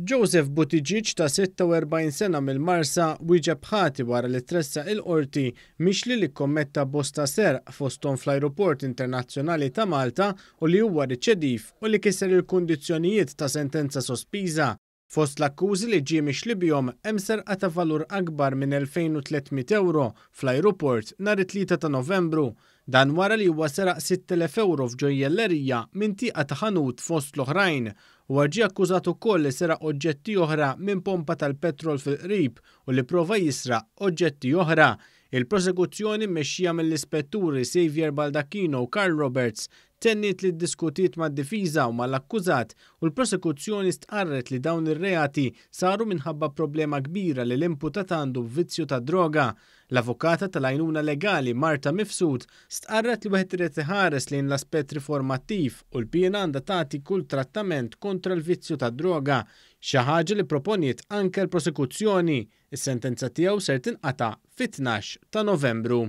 Joseph Buttigieg ta' 46 sena mill-Marsa wieġeb ħati wara li tressaq il-Qorti mixli li kkommetta bosta serq fosthom fl-Ajruport Internazzjonali ta' Malta u li huwa riċediv u li kiser il-kundizzjonijiet ta' sentenza sospiża. Fost l-akkużi li ġie mixli bihom hemm serqa ta' valur akbar minn 2,300 ewro fl-ajruport nhar it-Tlieta ta' Novembru. Dan wara li huwa seraq 6,000 ewro f'ġojjellerija minn tieqa ta' ħanut fost l-oħrajn. Huwa ġie akkużat ukoll li seraq oġġetti oħra minn pompa tal-petrol fil-qrib u li pprova jisraq oġġetti oħra. Il-prosekuzzjoni mmexxija mill-Ispetturi Saviour Baldacchino u Karl Roberts tenniet li ddiskutiet mad-difiża u mal-akkużat u l-prosekuzzjoni stqarret li dawn ir-reati saru minħabba problema kbira li l-imputat għandu b'vizzju tad-droga. L-avukata tal-għajnuna legali Marta Mifsud stqarret li wieħed irid iħares lejn l-aspett riformattiv u l-piena għandha tagħti kull trattament kontra l-vizzju tad-droga, xi ħaġa li pproponiet anke l-prosekuzzjoni. Is-sentenza tiegħu ser tinqata' fit-12 ta' Novembru.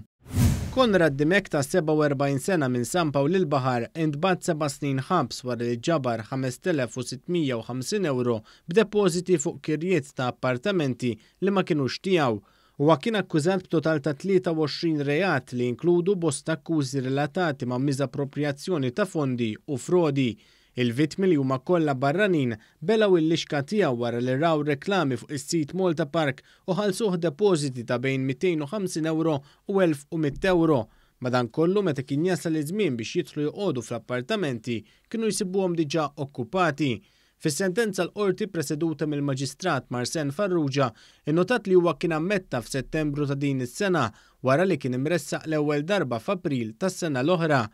Konrad Dimech ta' 47 sena minn San Pawl il-Baħar intbagħat seba' snin ħabs wara li ġabar 5,650 ewro b'depożiti fuq kirjiet ta' appartamenti li ma kinux tiegħu. Huwa kien akkużat b'total ta' 23 reat li jinkludu bosta akkużi relatati ma' miżapproprjazzjoni ta' fondi u frodi. Il-vittmi li huma kollha barranin belgħu l-lixka tiegħu wara li raw reklami fuq is-sit Malta Park u ħallsuh depożiti ta' bejn 250 ewro u 1,100 ewro. Madankollu meta kien jasal iż-żmien biex jidħlu joqogħdu fl-appartamenti kienu jsibuhom diġà okkupati. Fis-sentenza l-Qorti preseduta mill-Maġistrat Marsen Farrugia innotat li huwa kien ammetta f'Settembru ta' din is-sena wara li kien imressaq l-ewwel darba f'April tas-sena l-oħra.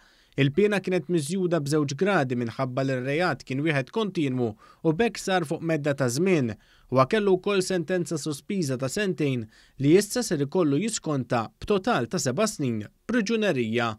Il-piena kienet miżjuda b'żewġ gradi minħabba li r-reat kien wieħed kontinwu u b'hekk sar fuq medda ta' żmien. Huwa kellu wkoll sentenza sospiża ta' sentejn li issa ser ikollu jiskonta b'total ta' seba' snin priġunerija.